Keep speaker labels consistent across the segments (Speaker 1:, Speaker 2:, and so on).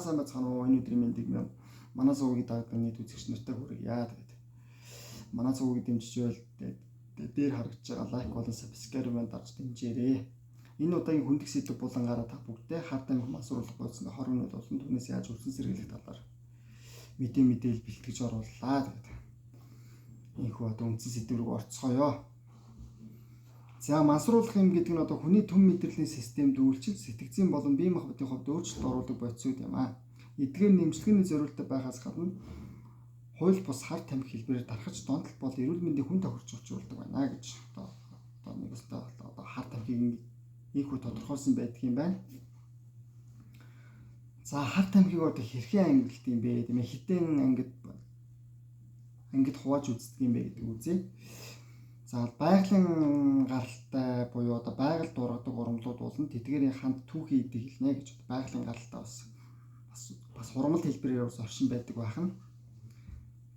Speaker 1: Сайн байцгаана уу? Энэ өдрийн мэндийг манай сувгийг дагдаг нийт үзэгч нартай хүргье. Тэгээд манай сувгийг дэмжиж байвал тэгээд дээр харагдж байгаа лайк болон subscribe-ыг дарж дэмжээрэй. Энэ удаагийн хүндэх сэдэв булангаараа та бүгдээ хар тамхи мансууруулах бодисны хор үнэл болон түүнээс яаж өрсөн сэргийлэх талаар мэдээлэл бэлтгэж орууллаа. Тэгээд энэхүү одоо үндсэн сэдэв рүү орцгоё. За, мансууруулах юм гэдэг нь одоо хүний төм мэдрэлийн системд үйлчилж сэтгэцийн болон бие махбодын хувьд өөрчлөлт оруулах бодисууд юм аа. Эдгээр нэмжлэгийн зориулттай байхаас гадна хууль бус хар тамхи хэлбэрээр дарахж донтол бол эрүүл мэндийн хүн тохирч учруулдаг байна гэж одоо нэг өстө одоо хар тамхиг ийхүү тодорхойлсон байдаг юм байна. За, хар тамхиг одоо хэрхэн ангилд юм бэ, тийм ээ, хитэн ангид хувааж үздэг юм бэ гэдэг үзье. За, байгалийн гаралтай буюу одоо байгаль дургадаг ургамлууд болон тэдгээрийн ханд түүхий идэх хэлнэ гэж байгалийн гаралтай бас ургамал хэлбэрээр бас оршин байдаг байх нь.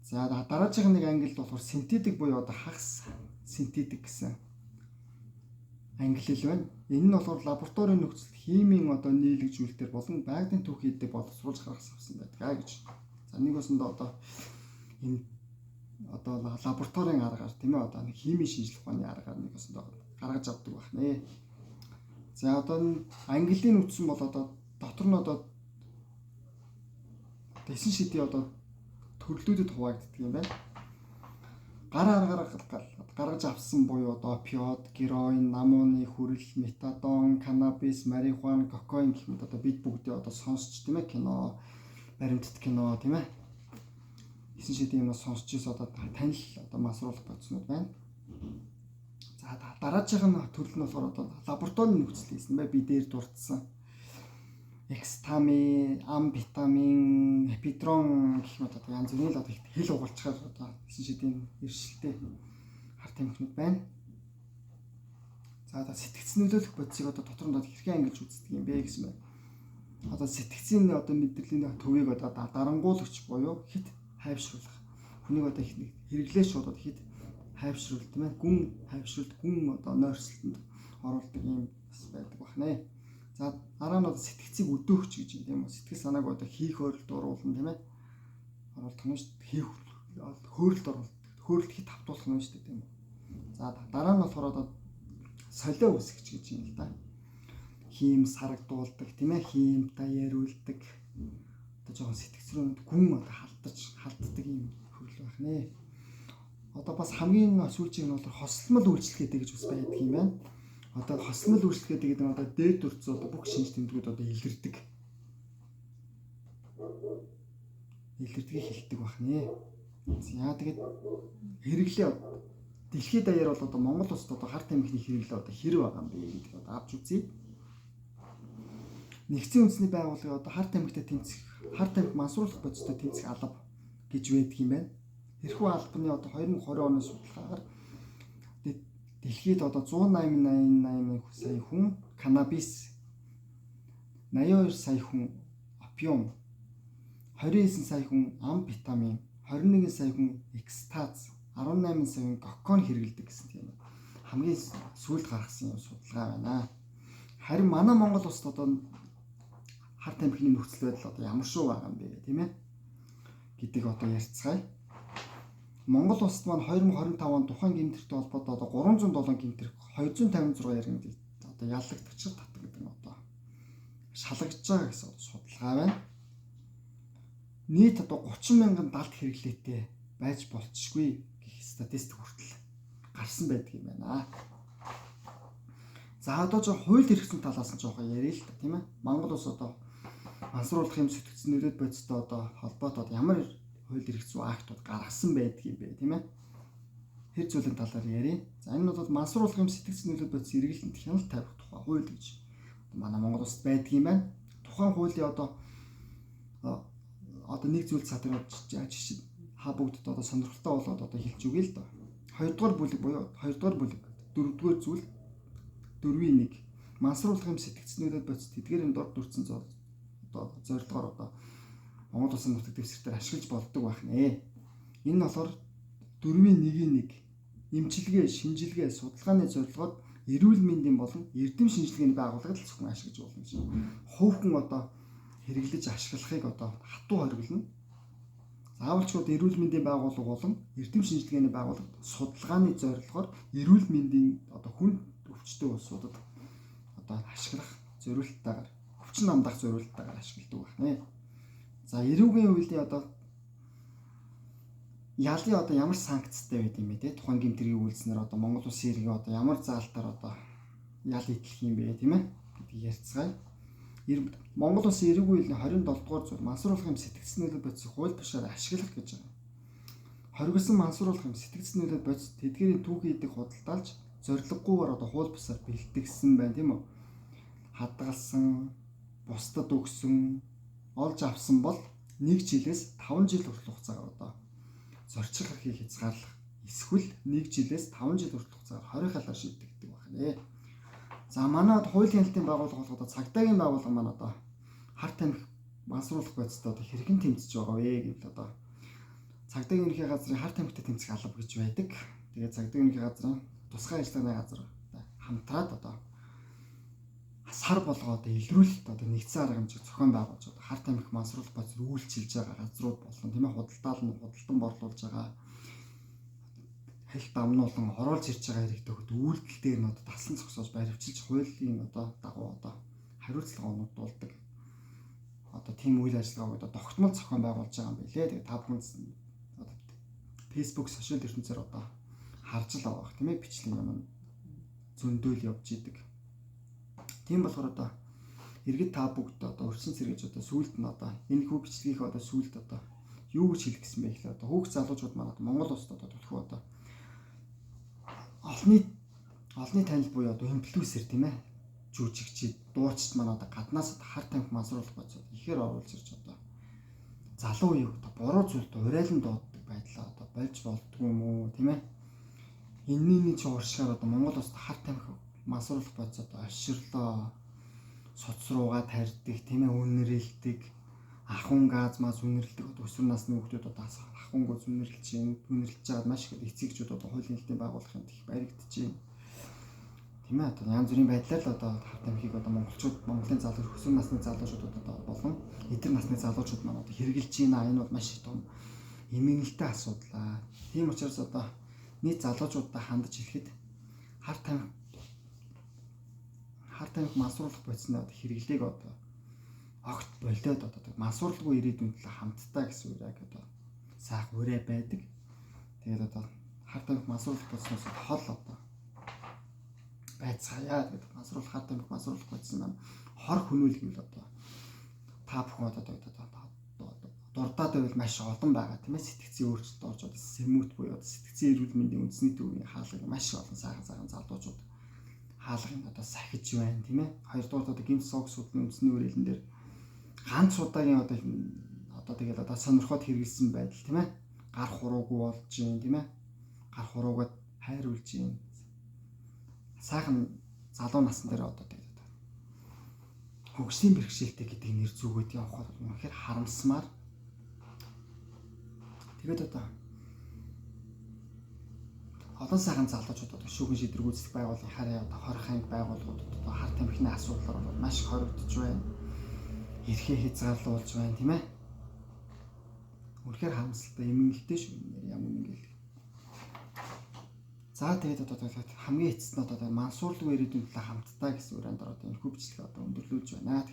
Speaker 1: За, дараагийн нэг ангилал болохоор синтетик буюу одоо хагас синтетик гэсэн ангилал байна. Энэ нь болохоор лабораторийн нөхцөлд химийн одоо нийлэг зүйлтэр болон байгалийн түүхий идэх боловсруулж гаргасан авсан байдаг гэж. За, нэг осондоо одоо энэ одоо лабораторийн аргаар, тийм ээ, одоо нэг химийн шинжлэх ухааны аргаар нэг осондоо гаргаж авдаг байх нэ. За, одоо ангиллын үтсэн бол одоо дотор нь одоо 9 шидийн одоо төрлүүдэд хуваагддаг юм байна. Гар аргаар гаргаж авсан буюу одоо опиод, героин, намууны хүрэл, метадон, каннабис, марихуана, кокаин гэх мэт одоо бид бүгдээ одоо сонсч, тийм ээ, кино, баримтат кино, тийм ээ, 9 шидийн юмнаас сонсч ирсэн одоо танил одоо мансууруулах бодиснууд байна. За, дараачих нь төрөл нь болохоор одоо лабораторийн нөхцөл хийсэн бай. Би дээр дурдсан экстами, амфетамин, эпидрон гэх мэт одоо янз бүрийн л одоо хэл угалчаар одоо 9 шидийн эрсдэлтэй хар тамхинууд байна. За, сэтгц нөлөөлөх бодисыг одоо дотор нь хэрхэн ангилж үздэг юм бэ гэсэн байна. Одоо сэтгцийн одоо мэдрэлийн төвийг одоо дарангуулагч буюу хит хайвшруулах. Хүнийг одоо их нэг хэрэглээ шууд одоо хит хайвшруулт, тийм ээ. Гүн хайвшруулт, гүн одоо нойрсолтонд оруулдаг юм бас байдаг бахнэ. За, дараа нь одоо сэтгцийг өдөөгч гэж юм, тийм үү. Сэтгэл санааг одоо хийх хөөрөлд оруулна, тийм ээ. Оруулах нь шүү дээ. Хийх хөөрөлд оруулах. Хөөрөлд хит хавтуулах нь шүү дээ, тийм үү. За, дараа нь болохоор одоо солио үсгэж гэж юм л да. Хийм сарагдуулдаг, тийм ээ. Хиймтай яриулдаг. Одоо жоохон сэтгц рүү гүн одоо халддаг юм хөрөл байх нэ. Одоо бас хамгийн сүүлчийн нь болохоор хосломол үйлчлэгээтэй гэж бас байдаг юм байна. Одоо хосломол үйлчлэгээтэй гэдэг нь одоо дээд дүрцэн одоо бүх шинж тэмдгүүд одоо илэрдэг. Илэрдгийг хэлдэг байх нэ. За, тэгээд хэрэглээ дэлхийд даяар бол одоо Монгол улсад одоо хар тамхины хэрэглээ одоо хэр байгаа юм бэ гэдгийг одоо авч үзье. Нэгдсэн үндэсний байгууллагын одоо хар тамхитай тэмцэх, хар тамхи мансууруулах бодистой тэмцэх алба гэж байдаг юм байна. Тэрхүү албаны одоо 2020 оны судалгаагаар дэлхийд одоо 188 сая хүн каннабис, 82 сая хүн опиум, 29 сая хүн амфетамин, 21 сая хүн экстаз, 18 сая хүн кокаин хэрэглэдэг гэсэн тийм хамгийн сүүлд гаргасан юм судалгаа байна. Харин манай Монгол улсад одоо хар тамхины нөхцөл байдал одоо ямар шүү байгаа юм бэ, тийм ээ, гэдэг одоо ярьцгаая. Монгол улсад маань 2025 онд тухайн гэмтэрхтэй холбоотой одоо 307 гэмтэрх 256 яригнд одоо яллагдагчид татдаг одоо шалгаж байгаа гэсэн судалгаа байна. Нийт одоо 30 мянган далд хэрэглээтэй байж болцсгүй гэх статистик хүртэл гарсан байдаг юм байна. За, одоо жоо хууль хэрэгцсэн талаас нь жоохон яриа л та, тийм ээ. Монгол улс одоо мансууруулах юм сэтгцэн нөлөөд бодистой одоо холбоотой одоо ямар хууль хэрэгцсэн актууд гаргасан байдаг юм бэ, тийм ээ. Тэр зүйлийн талаар ярья. За, энэ нь бол мансууруулах юм сэтгцэн нөлөөд бодис эргэлтэнд хяналт тавих тухай хууль гэж манай Монгол улсад байдаг юм байна. Тухайн хуулийн одоо нэг зүйл цаатар жишээ ха бүгдд одоо сонирхолтой болоод одоо хэлж өгье л доо. 2 дугаар бүлэг буюу 2 дугаар бүлэг 4 дугаар зүйл 4-ийн 1 мансууруулах юм сэтгцэн нөлөөд бодис тэдгээрийн дор дүрцэн одоо зорилгоор одоо Монгол улсын нутаг дэвсгэр дээр ашиглаж болдог байх нэ. Энэ нь болохоор 4-ийн 1-ийн 1 эмчилгээ, шинжилгээ, судалгааны зорилгоор эрүүл мэндийн болон эрдэм шинжилгээний байгууллагад л зөвхөн ашиглаж болно гэж. Хувь хүн одоо хэрэглэж ашиглахыг одоо хатуу хориглоно. Заавалчгүй эрүүл мэндийн байгууллага болон эрдэм шинжилгээний байгууллагад судалгааны зорилгоор эрүүл мэндийн одоо хүн өвчтөй улсуудад одоо ашиглах зориулттайгаар өвчин намдах зориулттайгаар ашигладаг байна. За эрүүгийн хуулийн одоо ялын одоо ямар санкцтай байд юм бэ те, тухайн гэмт хэргийг үйлснээр одоо Монгол улсын иргэн одоо ямар заалтаар одоо ял итлэх юм бэ тийм ээ гэдгийг ярьцгаая. Монгол улсын эрүүгийн хуулийн 27 дугаар зүйл мансууруулах юм сэтгцэн нөлөө бодисыг хууль бусаар ашиглах гэж байгаа. Хоригдсон мансууруулах юм сэтгцэн нөлөө бодис тэдгээрийн түүхий эдэг худалдаалж зорилгогүйгээр одоо хууль бусаар бэлтгэсэн байна тийм үү? Хадгалсан, бусдад өгсөн, олж авсан бол 1 жилээс 5 жил хүртэл хугацаагаар одоо зорчих эрхийг хязгаарлах эсвэл 1 жилээс 5 жил хүртэл хугацаагаар 20 халаар шийдэгддэг байна. За манай хуулийн хяналтын байгууллага болох одоо цагдаагийн байгууллага маань одоо хар тамхи мансууруулах бодистой одоо хэрхэн тэмцэж байгаа вэ гэвэл одоо цагдаагийн ерөнхий газрын хар тамхитай тэмцэх алба гэж байдаг. Тэгээд цагдаагийн ерөнхий газрын тусгай ажиллагааны газар хамтраад одоо сар болгоо одоо илрүүлэлт одоо нэгдсэн арга хэмжээг зохион байгуулж одоо хар тамхи мансууруулах бодис үйлчилж байгаа газрууд болон тийм ээ худалдаал нь худалдан борлуулж байгаа хэл дамнуулан оруулж ирж байгаа иргэдэд үйлдэл дээр нь одоо таслан зогсоож баривчилж хуулийн одоо дагуу одоо хариуцлага оногдуулдаг. Одоо тийм үйл ажиллагааг одоо тогтмол зохион байгуулж байгаа юм билээ. Тэгээ та бүхэн одоо Facebook сошиал ертөнцөөр одоо харж л байгаа бох тийм ээ бичлэг юм зөндөөл явж идэг. Тийм болохоор одоо иргэд та бүгд одоо өрсөн сэргэж одоо сүүлд нь одоо энэ хүү бичлэгийг одоо сүүлд одоо юу гэж хэлэх гэсэн бэ гэхээр одоо хүүхд залуучууд маань одоо Монгол улсад одоо түлхүү одоо олонний танил буюу одоо инфлюенсер тийм ээ жүжигчид дуучид маань одоо гаднаас одоо хар тамхи мансууруулах бодисод ихээр оруулж ирж одоо залуу үеийг одоо буруу зүйлд урайлан дууддаг байдлаа одоо болж болдгоо юм уу тийм ээ. Энэний чи уршгаар одоо Монгол улсад хар тамхи мансууруулах бодисод олширлоо, суц руугаа тарьдаг тийм ээ, үнэрлдэг, ахуйн газ маз үнэрлдэг одоо өсвөр насны хүүхдүүд одоо ахуйн газ үнэрлж чинь үнэрлж байгаад маш их эцэгчүүд одоо хуулийн хяналтын байгууллагын их баригдаж байна. Тийм ээ, одоо янз бүрийн байдлаар л одоо хар тамхиг одоо монголчууд, Монголын залуу өсвөр насны залуучууд одоо болон эдгээр насны залуучууд маань одоо хэрэгжилж байна. Энэ бол маш их том эмгэнэлтэй асуудал аа. Тийм учраас одоо нийт залуучуудад хандаж хэлэхэд хар тамхи мансууруулах бодисны одоо хэрэглээг одоо огт болиод одоо мансуурлгүй ирээдүйн төлөө хамтдаа гэсэн үрээг одоо сайх үрээ байдаг. Тэгээд одоо хар тамхи мансууруулах бодисноос хол одоо байцгаая. Тэгээд мансууруулах хар тамхи мансууруулах бодис маань хор хөнөөл гэвэл одоо та бүхэн одоо дурдаад байвал маш олон байгаа тийм ээ, сэтгцийн өөрчлөлт орж одоо сэмүүт буюу одоо сэтгцийн эрүүл мэндийн үндэсний төвийн хаалгыг маш олон сайхан сайхан залуучууд хаалгыг одоо сахиж байна тийм ээ. Хоёрдугаар одоо гэмт сог судлалын үндэсний үрээлэн дээр ганц удаагийн одоо тэгэл одоо сонирхоод хэрэгэлсэн байдал тийм ээ. Гар хуруугүй болж гин тийм ээ. Гар хуруугаад хайруулж гин. Сайхан залуу насн дээр одоо тэгэл одоо хөгжлийн бэрхшээлтэй гэдэг нэр зүгөөд явхад үнэхээр харамсмаар. Тэгээд одоо олон сайхан залуучууд одоо шүүхэн шийдвэр гүйцэтгэх байгууллагын харьяа одоо 20 анги байгууллагууд одоо хар тамхины асуудлаар маш их хоригдож байна. Эрхээ хязгаарлуулж байна тийм ээ. Үнэхээр харамсалтай, эмгэнэлтэй шүү нэр ямар нэг л. За тэгээд одоо хамгийн эцэст нь одоо мансуурлгүй ирээдүйн төлөө хамтдаа гэсэн үрэнд одоо энэ хүү бичлэгээ одоо өндөрлүүлж байна.